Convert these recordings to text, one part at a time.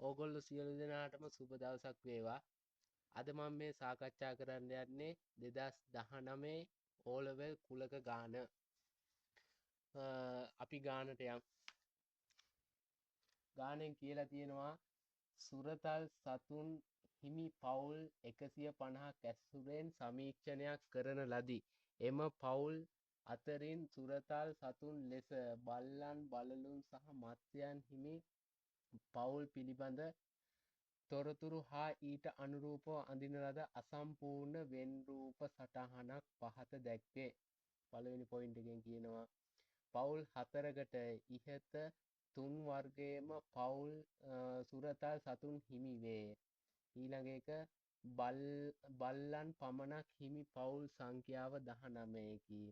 ඕගොල්ලෝ සියලු දෙනාටම සුබ දවසක් වේවා. අද මම මේ සාකච්ඡා කරන්න යන්නේ 2019 ඕ ලෙවල් කුලක ගාන. අපි ගානට යමු. ගානෙන් කියලා තියෙනවා සුරතල් සතුන් හිමි පවුල් 150ක් ඇසුරෙන් සමීක්ෂණයක් කරන ලදී. එම පවුල් අතරින් සුරතල් සතුන් ලෙස බල්ලන්, බළලුන් සහ මත්ස්‍යයන් හිමි පවුල් පිළිබඳ තොරතුරු හා ඊට අනුරූපව අඳින ලද අසම්පූර්ණ වෙන් රූප සටහනක් පහත දැක්වේ. පළවෙනි පොයින්ට් එකෙන් කියනවා පවුල් හතරකට ඉහත තුන් වර්ගයේම පවුල් සුරතල් සතුන් හිමි වේ. ඊළඟ එක බල්ලන් පමණක් හිමි පවුල් සංඛ්‍යාව 19කි.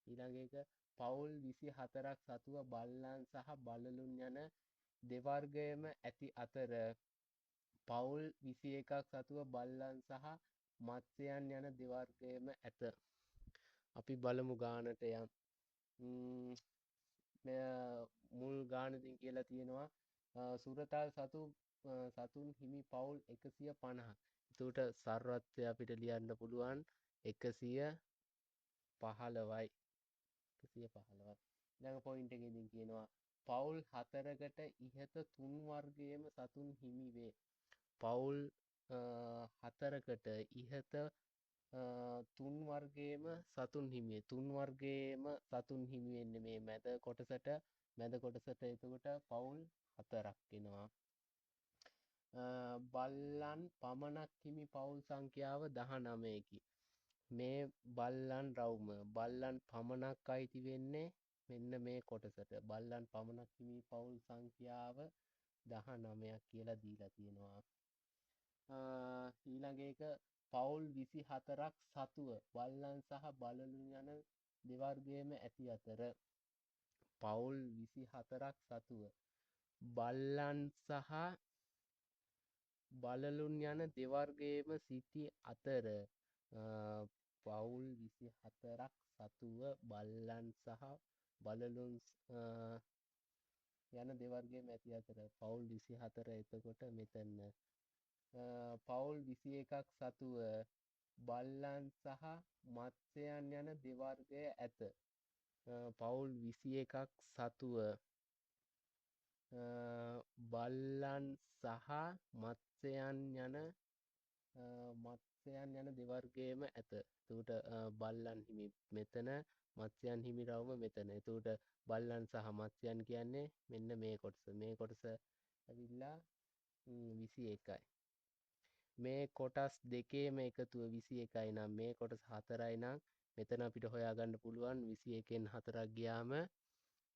ඊළඟ එක පවුල් 24ක් සතුව බල්ලන් සහ බළලුන් යන දෙවර්ගයම ඇති අතර පවුල් 21ක් සතුව බල්ලන් සහ මත්ස්‍යයන් යන දෙවර්ගයම ඇත. අපි බලමු ගානට යම්. මෙය මුල් ගානකින් කියලා තියෙනවා සුරතල් සතුන් හිමි පවුල් 150. එතකොට සර්වත්වය අපිට ලියන්න පුළුවන් 115යි. 115යි. ඊළඟ පොයින්ට් එකේදී කියනවා පවුල් හතරකට ඉහත තුන් වර්ගයේම සතුන් හිමි වේ. පවුල් හතරකට ඉහත තුන් වර්ගයේම සතුන් හිමි වේ. තුන් වර්ගයේම සතුන් හිමි වෙන්නේ මේ මැද කොටසට. මැද කොටසට එතකොට පවුල් හතරක් එනවා. බල්ලන් පමණක් හිමි පවුල් සංඛ්‍යාව 19කි. මේ බල්ලන් රවුම බල්ලන් පමණක් අයිති වෙන්නේ මෙන්න මේ කොටසට. බල්ලන් පමණක් හිමි පවුල් සංඛ්‍යාව 19ක් කියලා දීලා තියෙනවා. ඊළඟ එක පවුල් 24ක් සතුව බල්ලන් සහ බළලුන් යන දෙවර්ගයේම ඇති අතර පවුල් 24ක් සතුව බල්ලන් සහ බළලුන් යන දෙවර්ගයේම සිටි අතර පවුල් 24ක් සතුව බල්ලන් සහ බළලුන් යන දෙවර්ගයේම ඇති අතර පවුල් 24 එතකොට මෙතන පවුල් 21ක් සතුව බල්ලන් සහ මත්ස්‍යයන් යන දෙවර්ගය ඇත. පවුල් 21ක් සතුව බල්ලන් සහ මත්ස්‍යයන් යන දෙවර්ගයේම ඇත. එතකොට බල්ලන් හිමි මෙතන, මත්ස්‍යයන් හිමි රවුම මෙතන. එතකොට බල්ලන් සහ මත්ස්‍යයන් කියන්නේ මෙන්න මේ කොටස. මේ කොටස ඇවිල්ලා 21යි. මේ කොටස් දෙකේම එකතුව 21යි නම් මේ කොටස 4යි නම් මෙතන අපිට හොයාගන්න පුළුවන් 21න් 4ක් ගියාම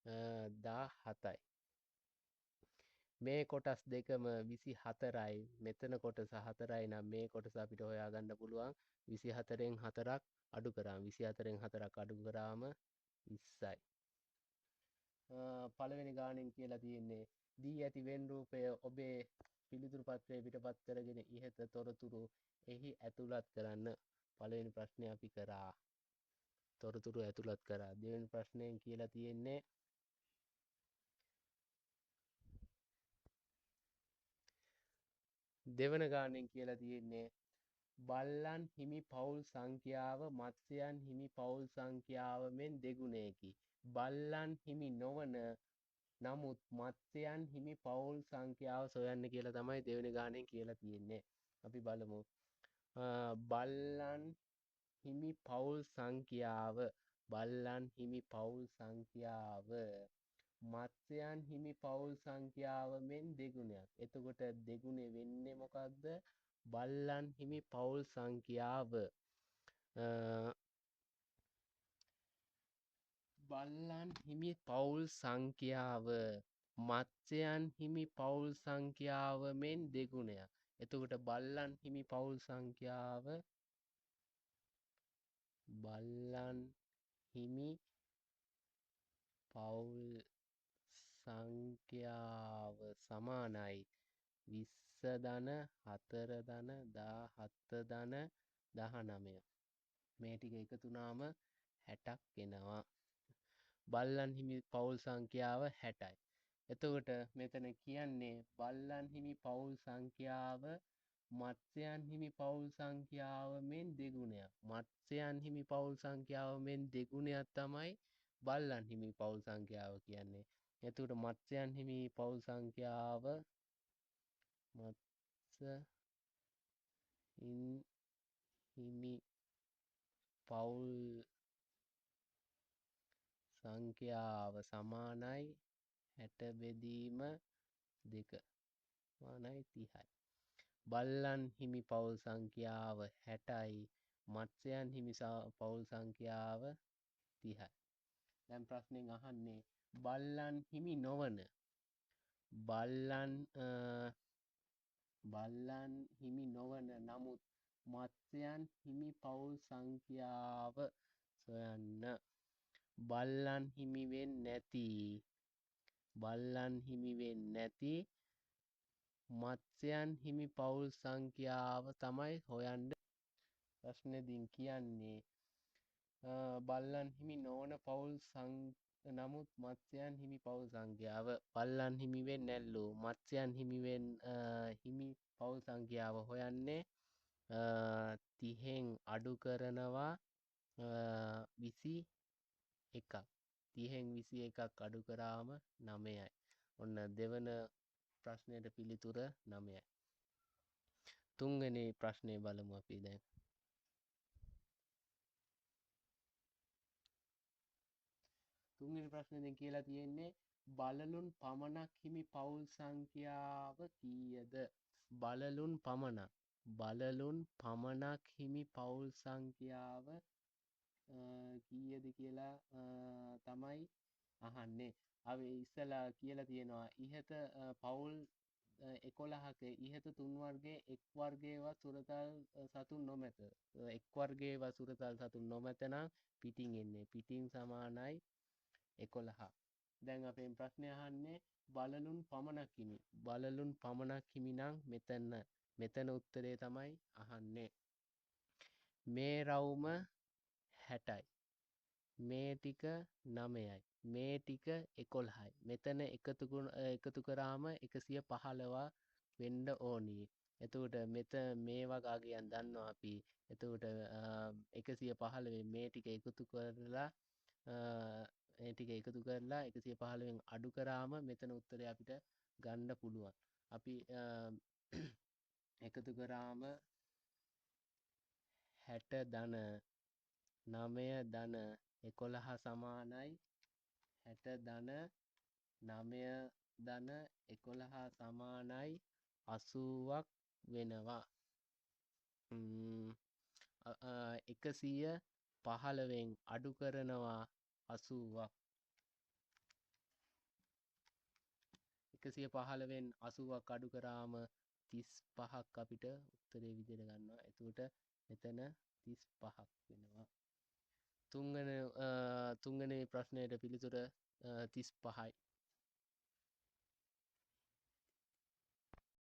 17යි. මේ කොටස් දෙකම 24යි. මෙතන කොටස 4යි නම් මේ කොටස අපිට හොයාගන්න පුළුවන් 24න් 4ක් අඩු කරාම 24න් 4ක් අඩු කරාම 20යි. පළවෙනි ගානෙන් කියලා තියෙන්නේ දී ඇති වෙන් රූපය ඔබේ පිළිතුරු පත්‍රය පිටපත් කරගෙන ඉහත තොරතුරු එහි ඇතුළත් කරන්න. පළවෙනි ප්‍රශ්නේ අපි කරා. තොරතුරු ඇතුළත් කරා. දෙවෙනි ප්‍රශ්නයෙන් කියලා තියෙන්නේ දෙවන ගානෙන් කියලා තියෙන්නේ බල්ලන් හිමි පවුල් සංඛ්‍යාව මත්ස්‍යයන් හිමි පවුල් සංඛ්‍යාව මෙන් දෙගුණයකි. බල්ලන් හිමි නොවන නමුත් මත්ස්‍යයන් හිමි පවුල් සංඛ්‍යාව සොයන්න කියලා තමයි දෙවෙනි ගානෙන් කියලා තියෙන්නේ. අපි බලමු. බල්ලන් හිමි පවුල් සංඛ්‍යාව, බල්ලන් හිමි පවුල් සංඛ්‍යාව මත්ස්‍යයන් හිමි පවුල් සංඛ්‍යාව මෙන් දෙගුණයක්. එතකොට දෙගුණේ වෙන්නේ මොකක්ද? බල්ලන් හිමි පවුල් සංඛ්‍යාව. බල්ලන් හිමි පවුල් සංඛ්‍යාව මත්ස්‍යයන් හිමි පවුල් සංඛ්‍යාව මෙන් දෙගුණයක්. එතකොට බල්ලන් හිමි පවුල් සංඛ්‍යාව බල්ලන් හිමි පවුල් සංඛ්‍යාව සමානයි 20 ධන 4 ධන 17 ධන 19. මේ ටික එකතු වුණාම 60ක් එනවා. බල්ලන් හිමි පවුල් සංඛ්‍යාව 60යි. එතකොට මෙතන කියන්නේ බල්ලන් හිමි පවුල් සංඛ්‍යාව මත්ස්‍යයන් හිමි පවුල් සංඛ්‍යාව මෙන් දෙගුණයක්. මත්ස්‍යයන් හිමි පවුල් සංඛ්‍යාව මෙන් දෙගුණයක් තමයි බල්ලන් හිමි පවුල් සංඛ්‍යාව කියන්නේ. එතකොට මත්ස්‍යයන් හිමි පවුල් සංඛ්‍යාව මත්ස්‍ය හිමි පවුල් සංඛ්‍යාව සමානයි 60 බෙදීම 2 සමානයි 30යි. බල්ලන් හිමි පවුල් සංඛ්‍යාව 60යි, මත්ස්‍යයන් හිමි පවුල් සංඛ්‍යාව 30යි. දැන් ප්‍රශ්නෙන් අහන්නේ බල්ලන් හිමි නොවන බල්ලන් හිමි නොවන නමුත් මත්ස්‍යයන් හිමි පවුල් සංඛ්‍යාව සොයන්න. බල්ලන් හිමි වෙන්නේ නැති, බල්ලන් හිමි වෙන්නේ නැති මත්ස්‍යයන් හිමි පවුල් සංඛ්‍යාව තමයි හොයන්න. ප්‍රශ්නේදීන් කියන්නේ බල්ලන් හිමි නොවන පවුල් නමුත් මත්ස්‍යයන් හිමි පවුල් සංඛ්‍යාව. බල්ලන් හිමි වෙන්නේ නැල්ලු මත්ස්‍යයන් හිමි පවුල් සංඛ්‍යාව හොයන්නේ 30න් අඩු කරනවා 21ක්. 30න් 21ක් අඩු කරාම 9යි. ඔන්න දෙවන ප්‍රශ්නයට පිළිතුර 9යි. තුන්වෙනි ප්‍රශ්නේ බලමු අපි දැන්. තුන්වෙනි ප්‍රශ්නේ දැන් කියලා තියෙන්නේ බලලුන් පමණක් හිමි පවුල් සංඛ්‍යාව කීයද? බලලුන් පමණක්, බලලුන් පමණක් හිමි පවුල් සංඛ්‍යාව කීයද කියලා තමයි අහන්නේ. අපි ඉස්සලා කියලා තියෙනවා ඉහත පවුල් 11ක ඉහත තුන් වර්ගයේ එක් වර්ගයේවත් සුරතල් සතුන් නොමැත. එක් වර්ගයේවත් සුරතල් සතුන් නොමැත නම් පිටින් එන්නේ. පිටින් සමානයි 11. දැන් අපෙන් ප්‍රශ්නය අහන්නේ බලලුන් පමණක් හිමි. බලලුන් පමණක් හිමි නම් මෙතන උත්තරේ තමයි අහන්නේ. මේ රවුම 60යි. මේ ටික 9යි. මේ ටික 11යි. මෙතන එකතු කරාම 115 වෙන්න ඕනි. එතකොට මේ වගේ අගයන් දන්නවා අපි. එතකොට 115 මේ ටික එකතු කරලා, මේ ටික එකතු කරලා 115 අඩු කරාම මෙතන උත්තරය අපිට ගන්න පුළුවන්. අපි එකතු කරාම 60 ධන 9 ධන 11 සමානයි 60 ධන 9 ධන 11 සමානයි 80ක් වෙනවා. 115න් අඩු කරනවා 80ක්. 115න් 80ක් අඩු කරාම 35ක් අපිට උත්තරේ විදිහට ගන්නවා. එතකොට මෙතන 35ක් වෙනවා. තුන්වෙනි ප්‍රශ්නයට පිළිතුර 35යි.